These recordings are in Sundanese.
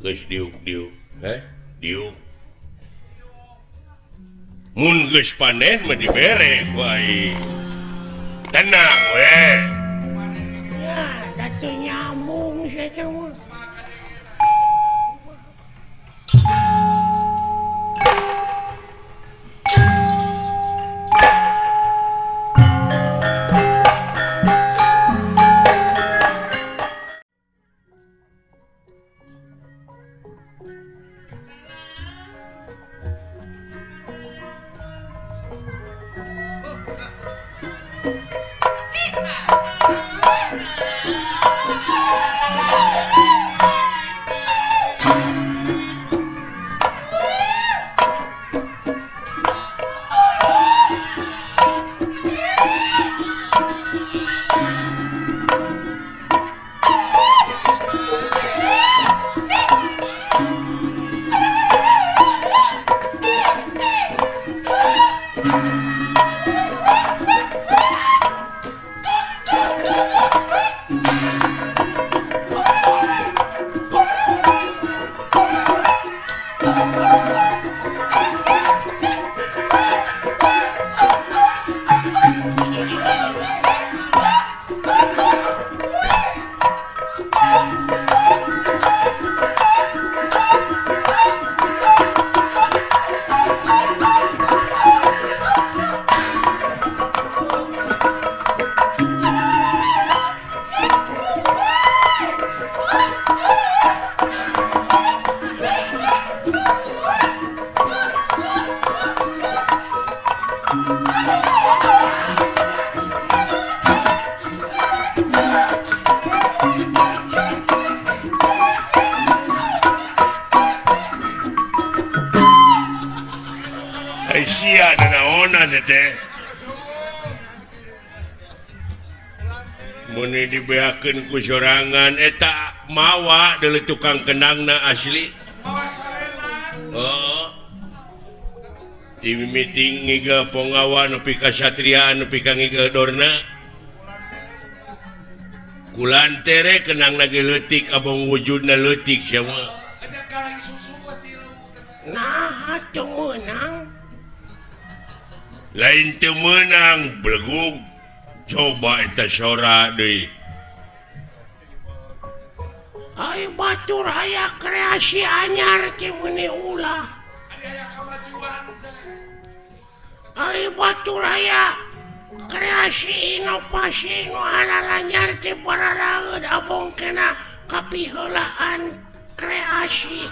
Geus diuk-diuk, heh, diuk. Mun geus panen mah dibere ku aing. Tenang we. Ya, da teu nyambung sia teh mah. Sia nanaonan teh. Mun dibeakeun ku sorangan eta mawa deuleu tukang kendangna asli. Heeh. Ti mimiti ngigel ponggawa nepi ka satriaan nepi ka ngigel dorna. Kulantere kendangna ge leutik abong wujudna leutik sia mah. Nah, teu meunang. Lain teu meunang belegug. Coba eta sora deui. Ai batur aya kreasi anyar teh meuni ulah. Ai batur aya kreasi inovasi nu alalanyar teh bararaeud abong kena kapiheulaan kreasi.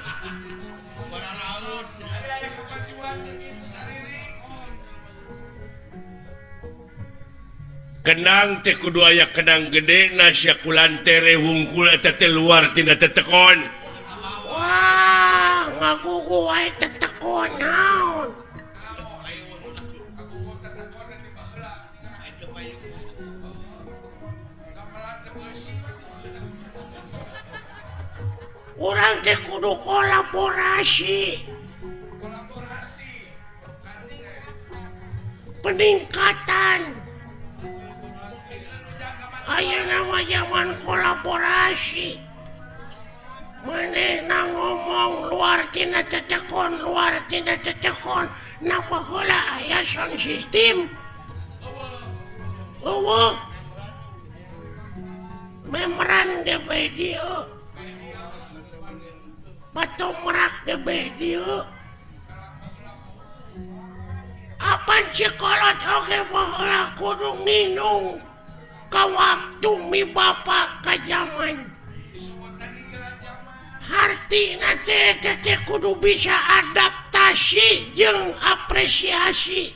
Kendang teh kudu aya kendang gede na sia kulantere wungkul eta teh luar tina tetekon. Wah, ngagugu wae tetekon naon. Urang teh kudu kolaborasi. Peningkatan. Ayeuna mah zaman kolaborasi. Manehna ngomong luar tina tetekon, luar tina tetekon. Napa heula aya sound system? Eueuh. Memeran ge bae dieu. Batu merak ge bae dieu. Apan sikolot oge baheula kudu nginung ka waktu mi bapa ka zaman. Hartina teh teh kudu bisa adaptasi jeung apresiasi.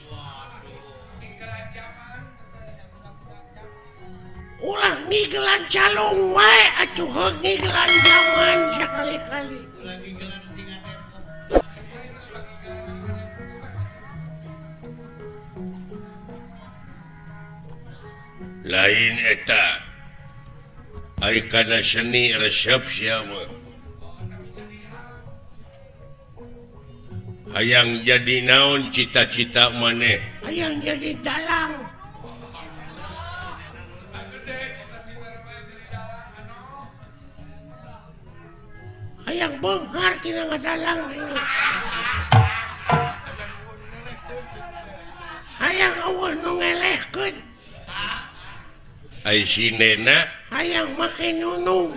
Ulah ngigelan calung wae atuh heuh ngigelan zaman sakali-kali. Lain eta ari kana seni resep sia mah. Hayang jadi naon cita-cita maneh? Hayang jadi dalang. Hayang beunghar tina ngadalang hayang eueuh nu ngelehkeun ai sinena hayang make nunung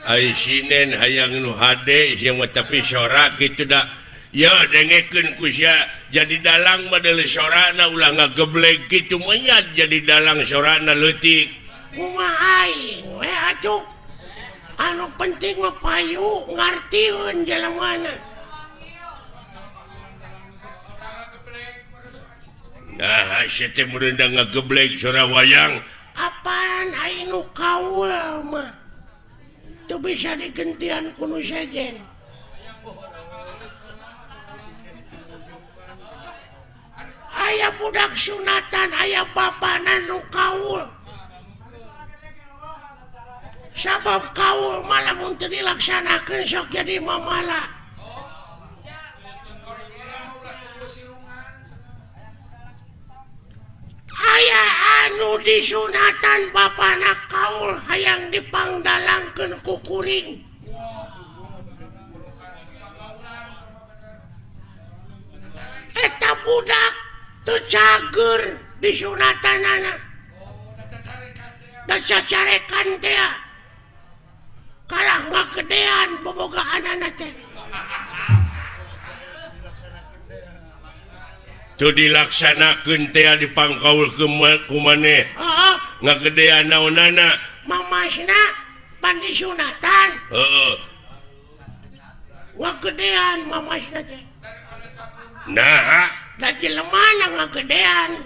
ai sinen hayang nu hade sia mah tapi sora kitu da ya dengekeun ku sia jadi dalang mah deuleu sorana ulah ngageblek kitu menyat jadi dalang sorana leutik kumaha aing we atuh anu penting mah payu ngartieun jelemana. Nah, sia teh meureun ngageblek sora wayang apaan aing nu kaul mah teu bisa digentian ku nu sejen. Aya budak sunatan aya bapana nu kaul. Sabab kaul malah mun teu dilaksanakeun sok jadi mamala. Aya anu disunatan bapana kaul hayang dipangdalangkeun ku kuring. Eta budak teu cager disunatanana. Da cacarekan teh kalah ngagedean bobogaanana teh. Teu dilaksanakeun teh dipangkaul ku maneh. Heeh, ngagedean naonana? Mamasna pan disunatan. Heeh. Ngagedean mamasna teh. Nah, da jelemana ngagedean.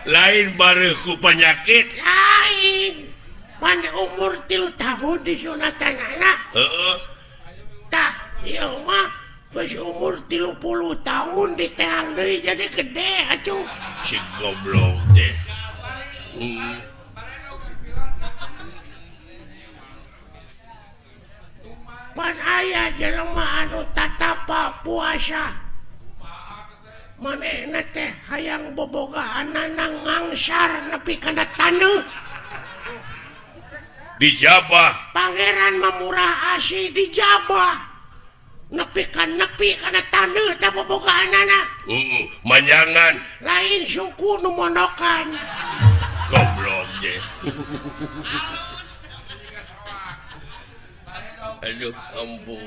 Lain bareuh ku penyakit. Lain. Pan umur 3 tahun disunatanana. Heeh. Tah, ieu mah geus umur 30 tahun diteang deui jadi gede atuh. Si goblok teh. Pan aya jelema anu tatapa puasa. Manehna teh hayang bobogaanana ngangsar nepi kana taneuh. Dijabah. Pangeran mah murah asih dijabah. Nepi ka nepi kana taneuh teh bobogaanana. Heeh, manjangan. Lain suku nu mondokan. Goblok teh. Aduh, ampun.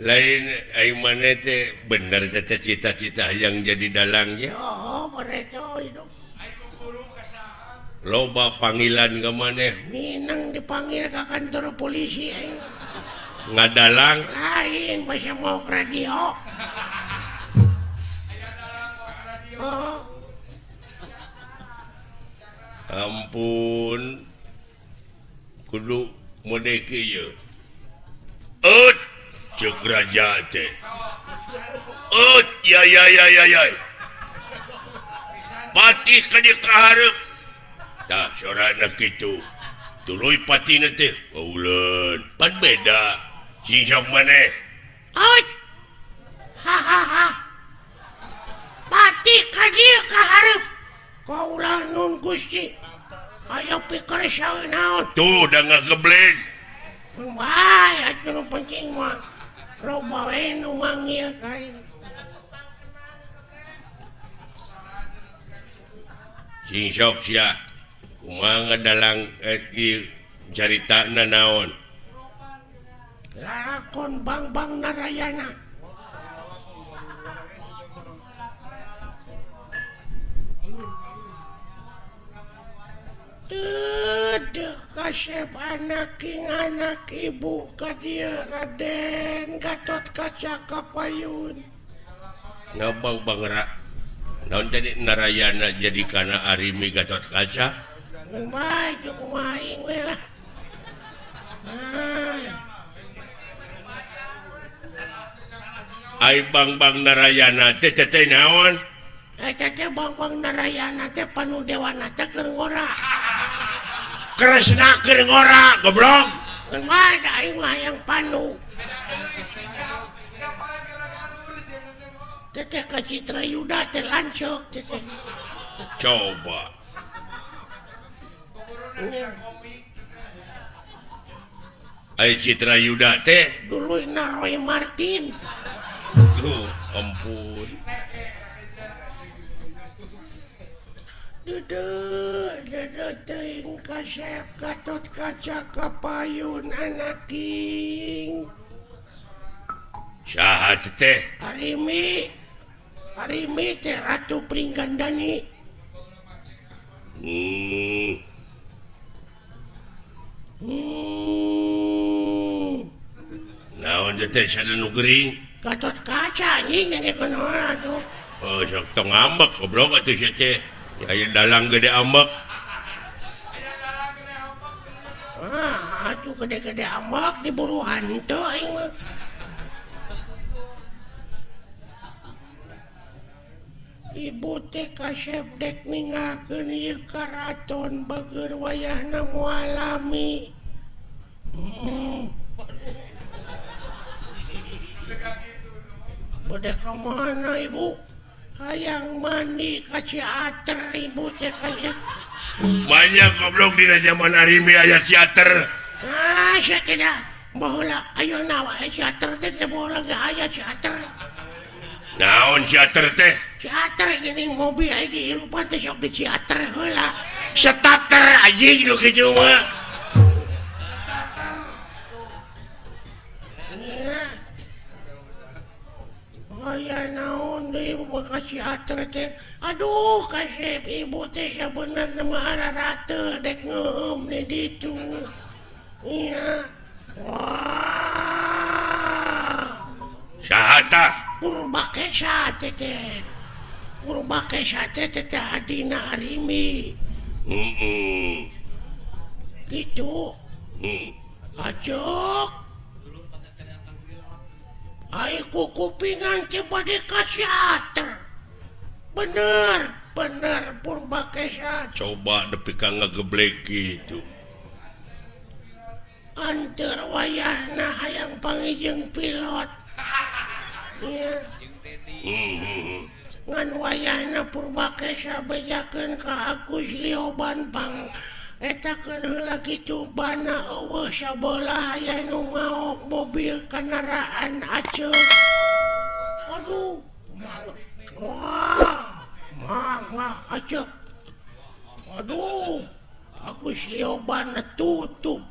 Lain aing maneh teh bener teh cita-cita yang jadi dalangnya. Oh, bener hidup. Loba panggilan ke maneh. Minang dipanggil ke kantor polisi aing. Ngadalang lain bahasa mau ke radio. Oh. Ampun. Kudu modeke ieu. Eut ceuk raja teh. Eut ya ya ya ya ya. Patih ka dieu ka hareup. Tah sorana kitu. Tuluy patina teh kauleun. Pan beda. Sing sok maneh. Eut. Ha ha ha. Patih ka dieu ka hareup. Kaulah nun Gusti. Ayo pikir saeun naon. Tuh da ngageblek. Bae atuh nu penting mah. Loba we nu manggil ka aing. Sing sok sia. Kumaha ngadalang ieu caritana naon? Lakon Bangbang Narayana. Teu kasep anak king anak ibu ka dieu Raden Gatot Kaca kapayun. Ngabang Bangra. Naon jadi Narayana jadi kana Arimi Gatot Kaca? Kumaha kumaha aing we lah. Ai Bangbang Narayana teh teh naon? Eta teh Bangbang Narayana teh panu dewana teh keur ngora. Kresna keur ngora goblok. Kumaha da aing mah hayang panu. Teteh ka Citra Yuda teh lanceuk teteh. Coba. Ai Citra Yuda teh duluyna Roy Martin. Duh, ampun. Duh, teuing kasep Gatot Kaca kapayun anaking. Saha teh? Arimi. Arimi teh Ratu Pringgandani. Naon teh sada nu gering? Gatot Kaca anjing dengekeun heula atuh. Oh, sok tong ambek goblok atuh sia teh. Ya aya dalang gede ambek. Ah, atuh gede-gede ambek diburu hantu aing mah. Ibu teh kasep dek ninggalkeun ieu karaton bageur wayahna moal lami. Bade ka mana ibu? Hayang mandi ka ciater ibu teh kaya. Banyak goblok dina zaman Arimi aya ciater. Ah, sia tidak. Baheula ayeuna wae ciater teh teu baheula ge aya ciater. Naon ciater teh? Ciater geuning mobil aya di hirupan teh sok di ciater heula. Starter anjing nu kitu mah. Aya naon deui ibu ka ciater teh. Aduh kasep ibu teh sabenerna mah ararateul dek ngeueum di ditu. Nya. Wah. Saha tah? Purbakesa teh teh. Purbakesa teh teh adina Arimi. Gitu. Acok. Ai kukupingan teh bade ka ciater. Bener, bener Purbakesa. Coba nepi ka ngageblek kitu. Anteur wayahna hayang pangijeng pilot. Nya. Ngan wayahna Purbakesa bejakeun ka Agus Lioban pang etakeun heula kitu bana eueuh sabelah aya nu maok mobil kendaraan aceuk. Aduh, wah, mangga aceuk. Aduh, Agus Lioban tutup.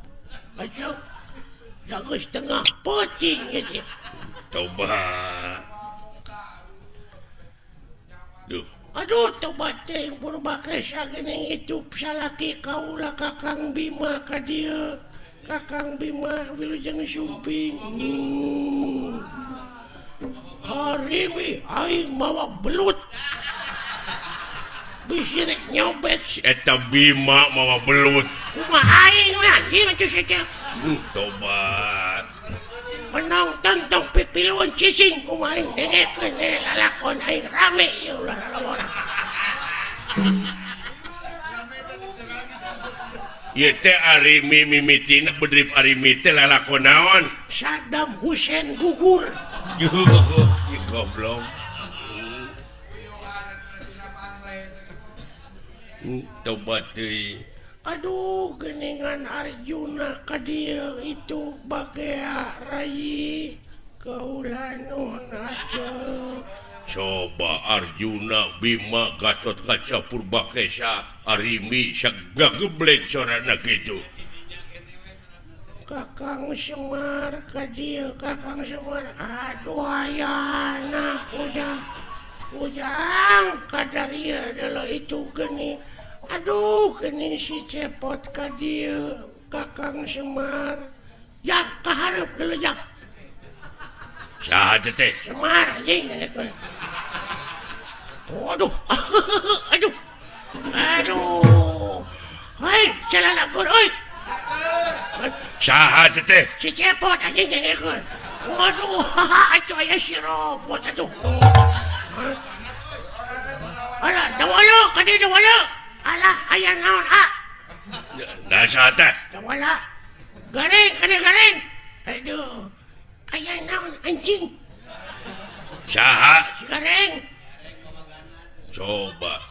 Aceuk. Geus tengah peuting ieu. Tobat. Duh. Aduh, tobat teh Purbakesa geuning itu salaki kaula Kakang Bima ka dieu. Kakang Bima wilujeng sumping. Arimi aing mawa belut. Bisi rek nyobek si eta Bima mawa belut. Kumaha aing we anjing atuh sia teh. Tobat. Penonton tong pipiluan cicing kumaha aing dengekeun lalakon aing rame ieu ulah lalawara. Ieu teh Arimi mimitina bedrip Arimi teh lalakon naon? Saddam Hussein gugur. Ieu goblok. Tobat teuing. Aduh, geningan Arjuna ka dieu itu bagea rai kaula nuhun aceuk. Coba Arjuna Bima Gatot Kaca Purbakesa Arimi sagageblek sorana kitu. Kakang Semar ka dieu, Kakang Semar. Aduh ayana ujang. Ujang kadarieu deuleu itu geuning. Aduh geuning si Cepot ka dieu Kakang Semar. Jak ka hareup deuleu jak. Saha teh? Semar anjing dengekeun. Aduh. Aduh. Aduh. Hei, celana gur euy. Saha teh? Si Cepot anjing dengekeun. Waduh, atuh aya si robot atuh. Alah, dawala ka dieu dawala. Alah, aya naon ah? Nah, saha teh? Dawala. Garing, ka dieu garing. Aduh. Aya naon anjing? Saha? Si garing. Coba.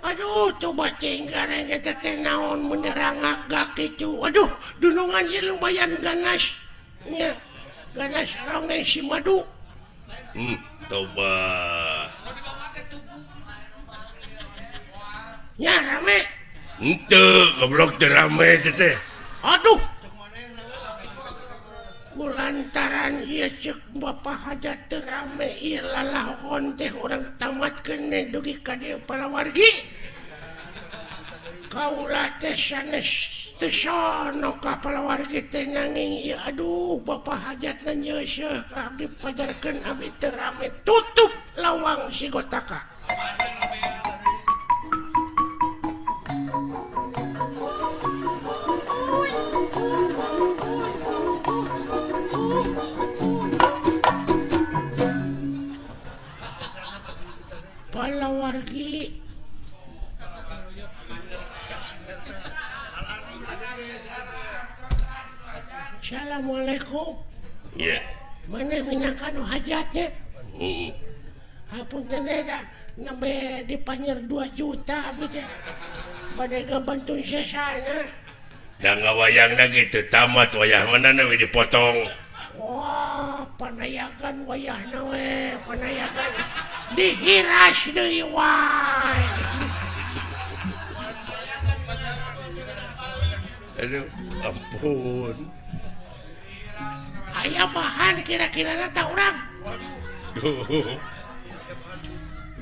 Aduh coba tinggal eta teh naon menerang gak kitu. Aduh dunungan ieu lumayan ganas nya. Ganas ronge si madu. Toba. Nya rame. Henteu goblok teu rame teh. Aduh. Kulantaran ieu ceuk Bapak Hajat teu rame ieu lalahon teh urang tamatkeun dugi ka dieu palawargi. Kaula teh sanes teu sono ka palawargi teh nanging ieu aduh Bapak Hajatna nyeuseuh ka abdi pajarkeun abdi teu rame tutup lawang si gotaka. Palawargi Assalamualaikum. Iya. Mana minangka nu hajatnya? Heeh. Hapunten da nembe dipanyer 2 juta abdi teh. Bade ngabantu sesana. Da ngawayangna gitu tamat wayah mana we dipotong. Wah, panayagan wayahna we, panayagan dihiras deui wae. Aduh, ampun. Aya bahan kira-kirana ta urang. Duh.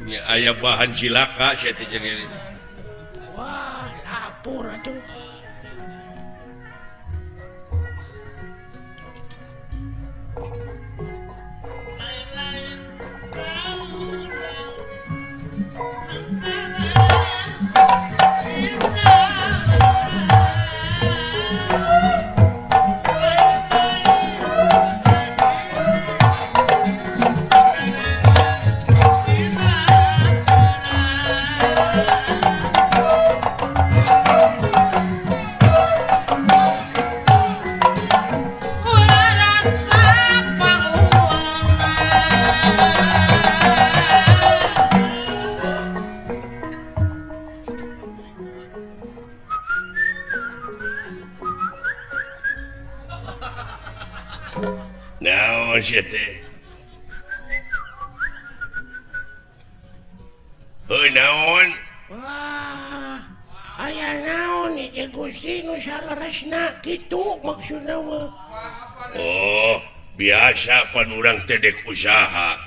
Nya aya bahan cilaka sia teh jadi. Wah, lapor atuh. Naon sia teh? Heuh naon? Wah, aya naon ieu Gusti nu saleresna kitu maksudna mah. Oh, biasa pan urang teh dek usaha.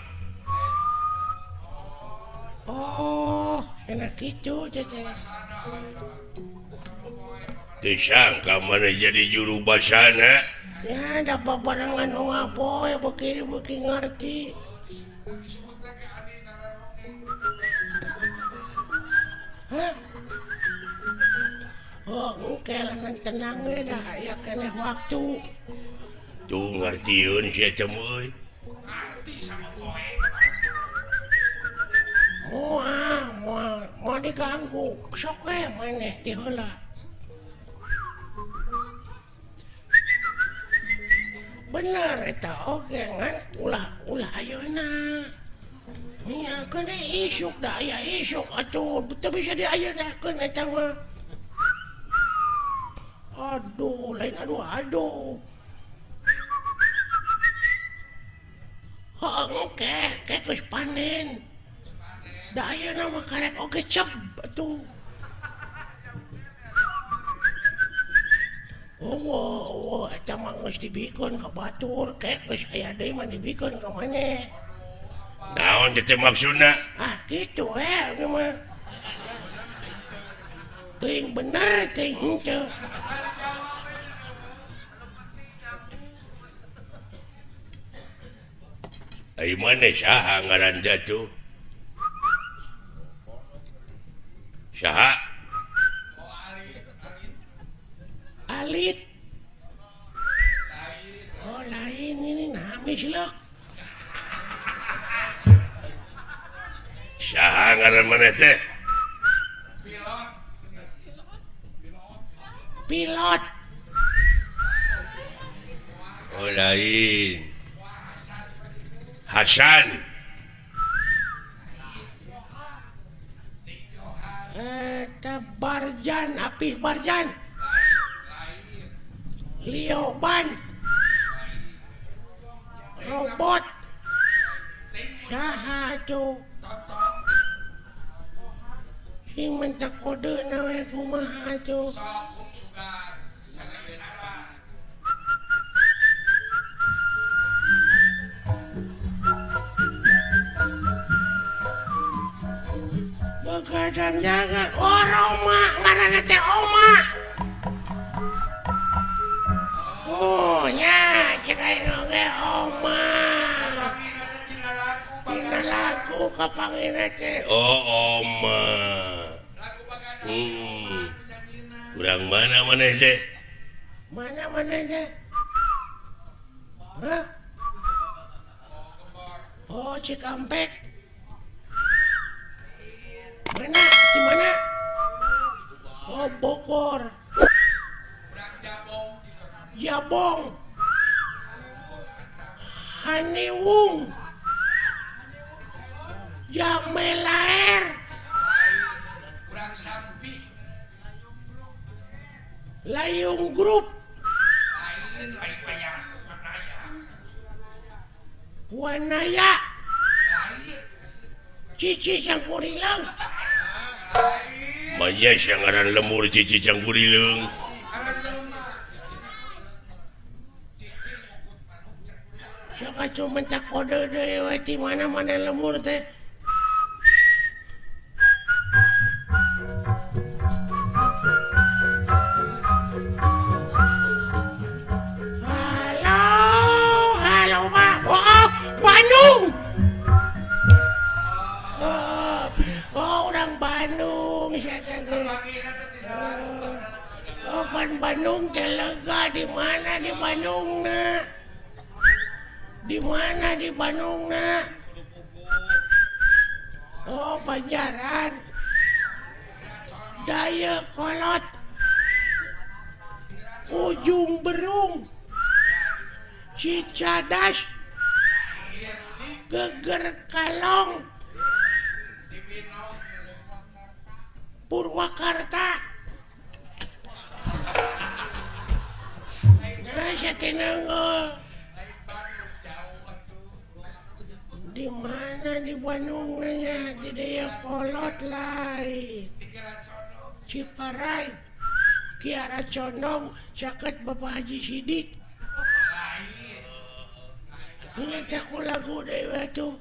Oh, enak kitu teh. Teu sangka mana jadi juru basana. Ya, dapat barangan nu ngapoe beuki ngarti. Hah? Oh, engke lamun tenang we dah aya keneh waktu. Tuh ngartieun sia teh euy. Ngarti sama kowe. Moal, moal, moal diganggu. Sok we maneh ti heula. Bener eta oge ngan ulah ayeuna. Nya keun isuk da aya isuk atuh teu bisa diayenakeun eta mah. Aduh, lain aduh aduh. Heuh engke ke geus panen. Da ayeuna mah karek oge cep atuh. Oh, eta mah geus dibikeun ka batur, ke geus aya deui mah dibikeun ka maneh. Naon teh maksudna? Ah, kitu we ieu mah. Teuing bener teuing henteu. Ai maneh saha ngaran teh atuh? Saha? Alit. Oh, lain ini nami silok. Saha ngaran maneh teh? Pilot. Oh, lain. Hasan. Eta Barjan Apih Barjan Lioban robot saha atuh sing minta kode na we kumaha atuh. Begadang jangan oh Roma ngaranna teh Oma. Oh nya cek aing oge Oma. Tina lagu kapangina teh. Oh Oma. Urang mana maneh teh? Mana maneh teh? Hah? Oh Cikampek. Mana? Di mana? Oh Bogor. Jabong. Haniwung. Jamelaer. Layung Group. Wanaya. Cici Cangkurileung. Manya sangaran lemur Cici Cangkurileung. Sok atuh mentak kode deui we ti mana-mana lemur teh. Halo, halo Pak. Oh, Bandung. Oh, orang Bandung saya teh. Oh, pan Bandung teh lega di mana di Bandung na? Di mana di Bandung na? Oh, Banjaran. Dayakolot. Ujung Berung. Cicadas. Geger Kalong. Purwakarta. Nah, saya tinenggol. Di mana di Bandung nya? Di Dayakolot lain. Ciparai, Kiara Condong, caket Bapak Haji Sidik. Ingat aku lagu dewe tuh.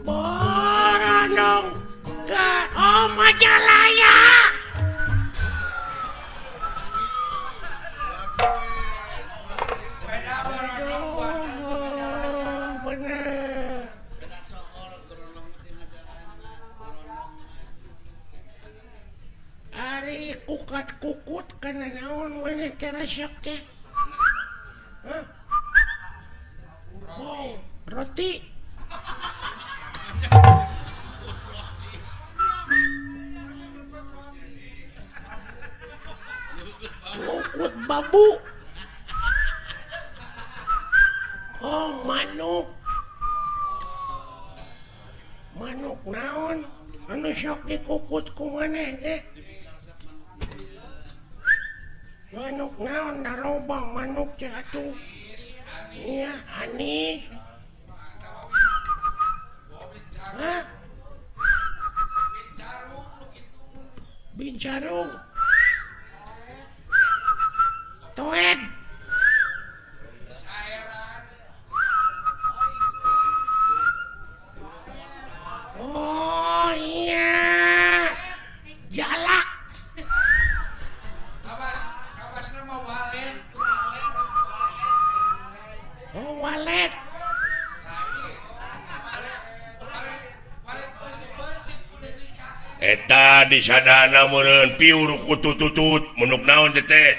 Borondong ke oh Majalaya. Aduh, bener. Ari kukat-kukut kana naon maneh teh resep teh? Hah? Oh, roti. Ngukut babu. Oh, manuk. Manuk naon? Anu sok dikukut ku maneh teh? Manuk naon daroba manuk teh atuh. Iya, anis. Hah? Bincarung. Toed. Oh iya. Jalak. Oh, walet. Eta di sadana meureun piur kutututut menuk naon teh teh.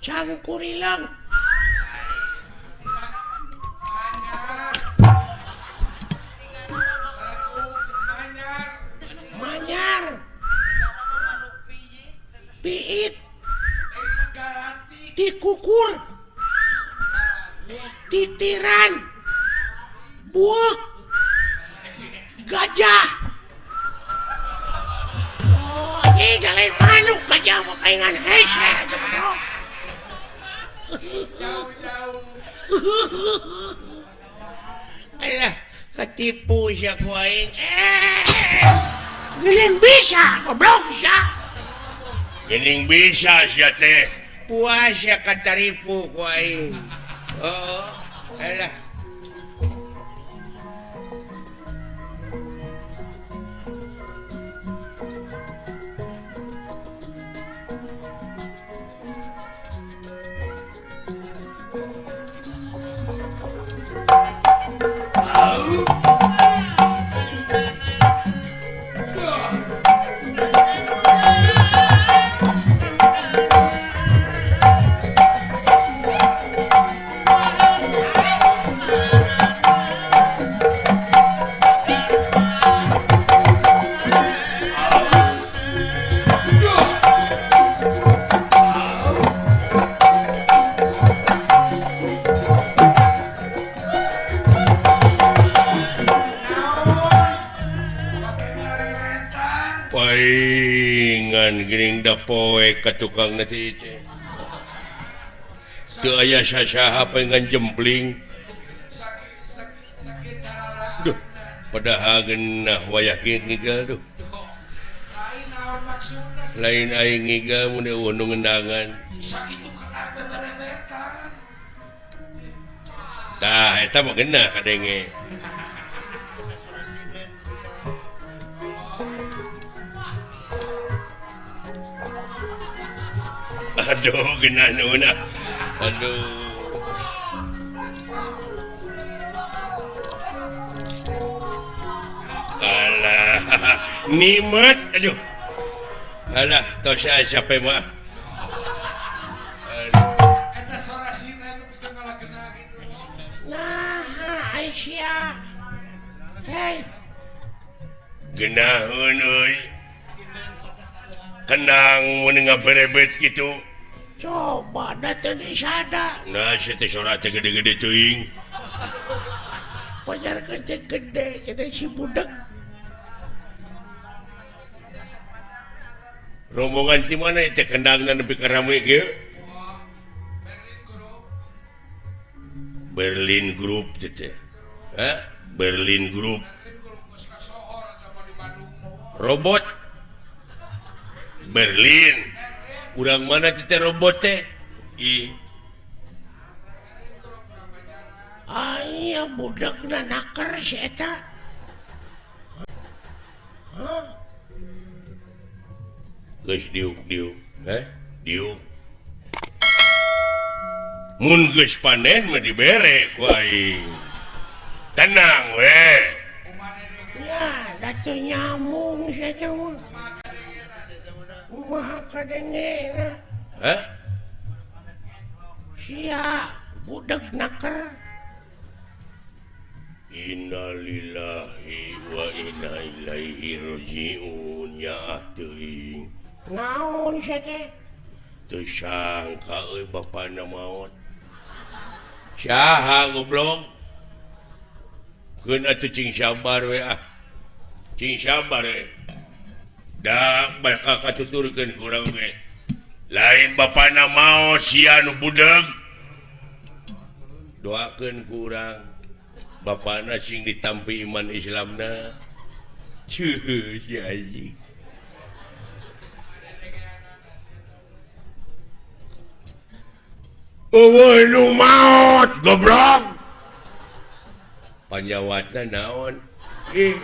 Cangkurileung. Manyar. Tikukur titiran buuk gajah. Oh, ini lain manuk gajah mah paingan hese. Jauh-jauh. Alah, ketipu sia ku aing. Geuning bisa goblok sia. Geuning bisa sia teh. Puas sia kataripu ku aing. Oh, alah. Paingan geuning da poe ka tukang teh teh. Teu aya sasaha paingan jempling. Duh, padahal geunah wayah kieu ngigal duh. Lain aing ngigal mun eueuh nu ngendangan. Sakitu kena beberebetan. Tah eta mah geunah kadenge. Aduh, genah nuhun ah. Aduh. Alah, nimet aduh. Alah, tos siapa mah. Eta sora sina nu pikeun ngalagena kitu. Nah, Aisyah. Hei. Genaheun euy. Kenang mun ngaberebet kitu. Coba da teu disada. Nah, sia teh sora teh gede-gede teuing. Pajar gede-gede jadi si budak. Rombongan ti mana teh kendangna nepi ka rame kieu? Berlin Group teh teh. Hah? Berlin Group. Robot Berlin. Urang mana teh robot teh? Ih. Aya budakna naker si eta. Hah? Geus diuk-diuk, heh? Diuk. Mun geus panen mah dibere ku aing. Tenang we. Ya, da teu nyambung si eta mah. Kumaha kadengena? Hah? Sia budak naker. Innalillahi wa inna ilaihi rajiun ya teuing. Naon sia teh? Teu sangka euy bapana maot. Saha goblok? Keun atuh cing sabar we ah. Cing sabar we. Da bakal katuturkeun ku urang ge. Lain bapana maot sia nu budeg. Doakeun ku urang. Bapana sing ditampi iman Islamna. Ceuh si anjing. Eueuh nu maot goblok. Panjawatna naon? Ih.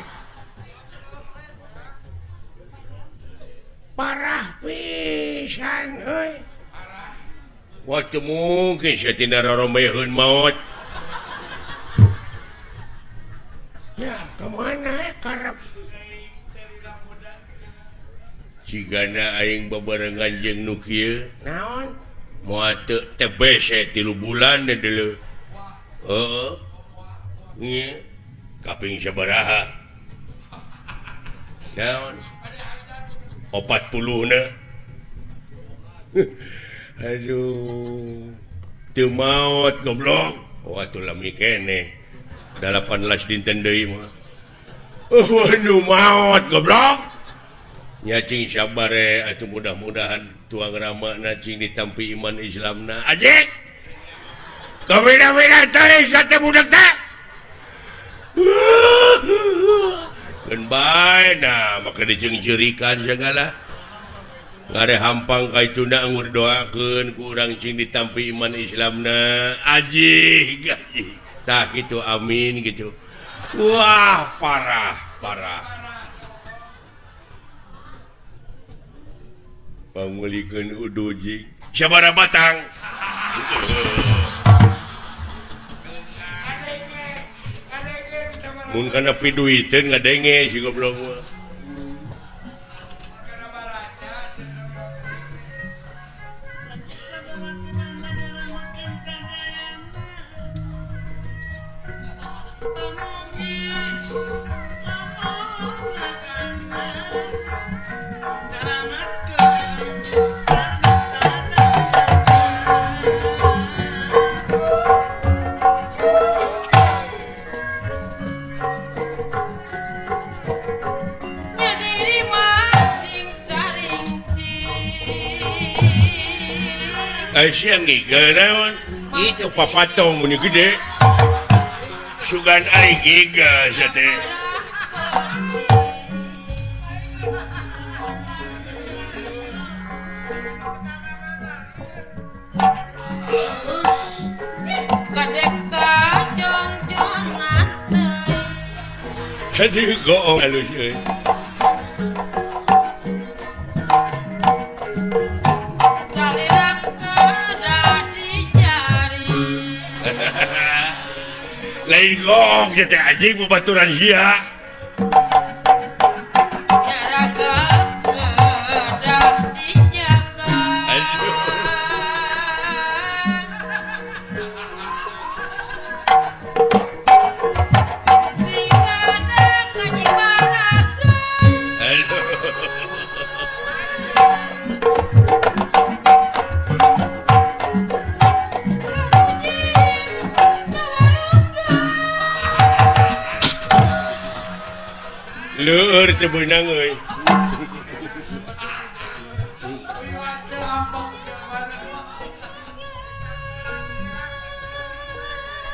Parah pisan euy. Wah teu mungkin sia tina roromeheun maot. Ya, kemana karep? Cigana aing babarengan jeung nu kieu. Naon? Moal teu TBC 3 bulan deh deuleu. Heeh. Nya kaping sabaraha? Naon? 40 na. Aduh teu maot goblok. Oh atuh lami keneh 18 dinten deui mah. Oh nu maot goblok. Nya cing sabare atuh mudah-mudahan tuang ramana cing ditampi iman Islamna. Ajik. Kabeda-beda teh sate budak teh. Keun bae nah make diceungceurikan segala. Ngare hampang ka ituna anggur doakeun ku urang cing ditampi iman Islamna. Ajik, ajik. Tah kitu amin gitu. Wah, parah, parah. Pangulikeun udu jing. Sabaraha batang? Mun kana piduiteun ngadenge si goblok mah. Siang gigel naon? Itu papatong mun gede. Sugan ari gigel sia teh. Aduh goong halus euy. Lain goong sia teh anjing babaturan sia. Leur teu beunang euy.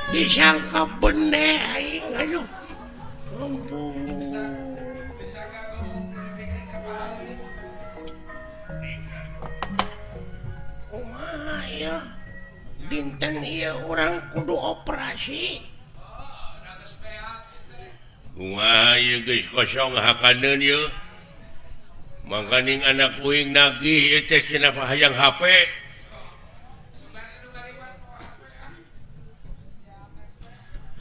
Disangka bene aing aduh. Ampun. Kumaha ieu? Dinten ieu urang kudu operasi. Kumaha ieu geus kosong hakaneun ieu. Mangkaning anak uing nagih ieu teh cenah hayang HP.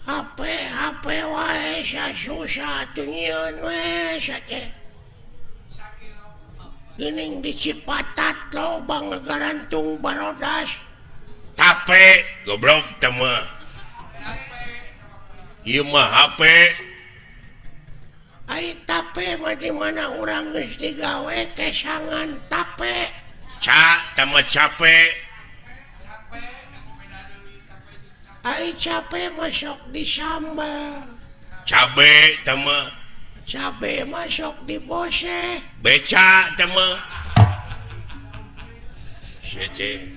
HP HP wae susah atuh nyieun we sia teh. Geuning di Cipatat loba ngagarantung barodas. Tape goblok teh mah. Ieu mah HP. Ai tape mah di mana urang geus digawe kesangan tape. Ca teh mah cape. Ai cape mah sok disambel. Cabe teh mah. Cabe mah sok diboseh. Beca teh mah. Sia teh.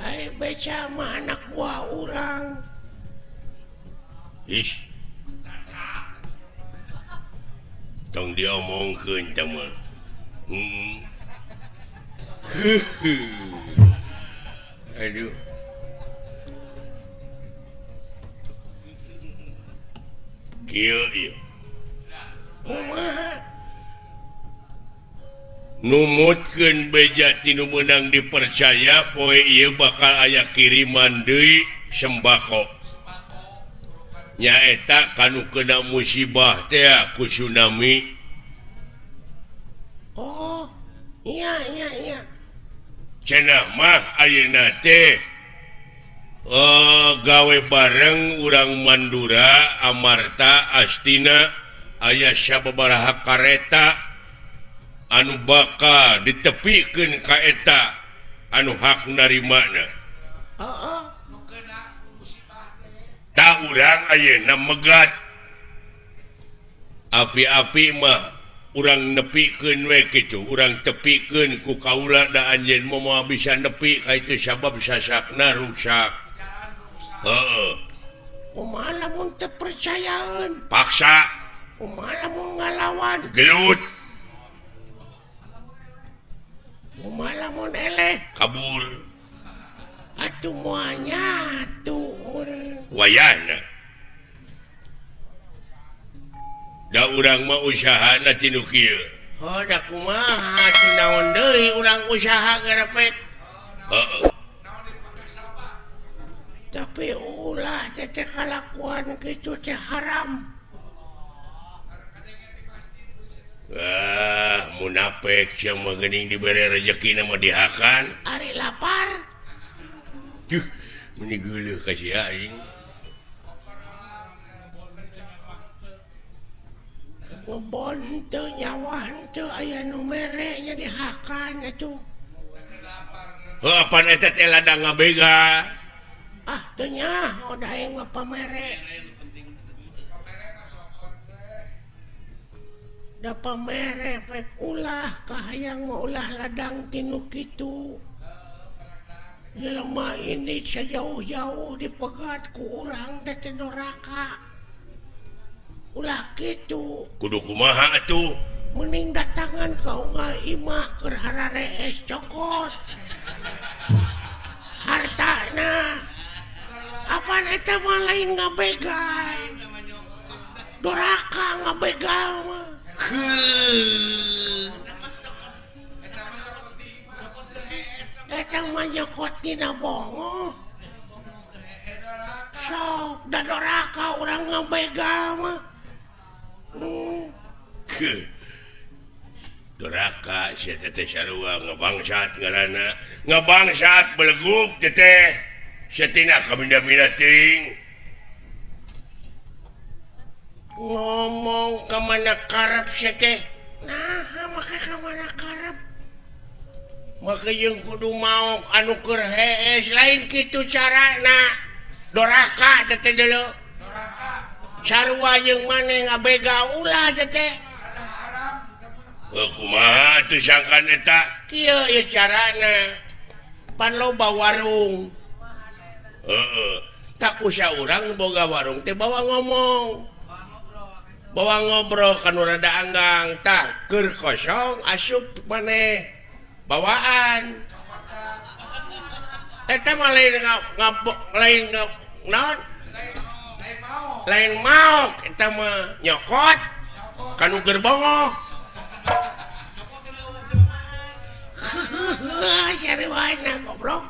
Ai beca mah anak buah urang. Ih. Tong diomongkeun teh mah. Aduh. Kieu ieu. Kumaha? Numutkeun beja ti nu meunang dipercaya poe ieu bakal aya kiriman deui sembako. Nyaeta kanu kena musibah teh ku tsunami. Oh, iya iya iya. Cenah mah ayeuna teh gawe bareng urang Mandura, Amarta, Astina, aya sababaraha kareta Anu bakal ditepikeun ka eta anu hak narimana. Heeh. Tak urang ayeuna megat. Api-api mah urang nepikeun we kitu, urang tepikeun ku kaula da anjeun moal bisa nepi ka itu sabab sasakna ruksak. Heeh. Kumaha lamun teu percayaeun? Paksa. Kumaha lamun ngalawan? Gelut. Kumaha lamun eleh? Kabur. Atuh moal nyatu urang. Wayahna. Da urang mah usahana ti nu kieu. Oh, da kumaha atuh naon deui urang usaha gerepek. Heeh. Tapi ulah teh kalakuan kitu teh haram. Ah, munafik sia mah geuning dibere rejekina mah dihakan. Ari lapar. Duh, meuni geuleuh ka sia aing. Ngebon teu nyawa henteu aya nu mere nya dihakan atuh. Heuh, apan eta teh ladang ngabega. Ah, teu nyaho da aing mah pamere. Da pamere pek ulah kahayang mah ulah ladang tinu kitu. Jelema ini sejauh-jauh dipegat ku urang teh teh doraka. Ulah kitu. Kudu kumaha atuh? Mending datangan ka unggal imah keur hararees cokot. Hartana. Apan eta mah lain ngabegal. Doraka ngabegal mah. Eta mah nyokot tina bongoh. Sok da doraka urang ngabegal mah. Doraka sia teh sarua ngabangsat ngaranna. Ngabangsat belegug teh. Sia tina kaminda-minda teuing. Ngomong ka mana karep sia teh? Naha make ka mana karep? Make jeung kudu maok anu keur hees lain kitu carana. Doraka teh teh deuleu. Doraka. Sarua jeung maneh ngabega ulah teh teh. Heuh kumaha atuh sangkan eta? Kieu ieu carana. Pan loba warung. Heeh. Tak usah urang boga warung teh bawa ngomong. Bawa ngobrol kan rada anggang tah keur kosong asup maneh bawaan. Eta mah lain lain naon? Lain maok eta mah nyokot kanu keur bongoh. Sarua goblok.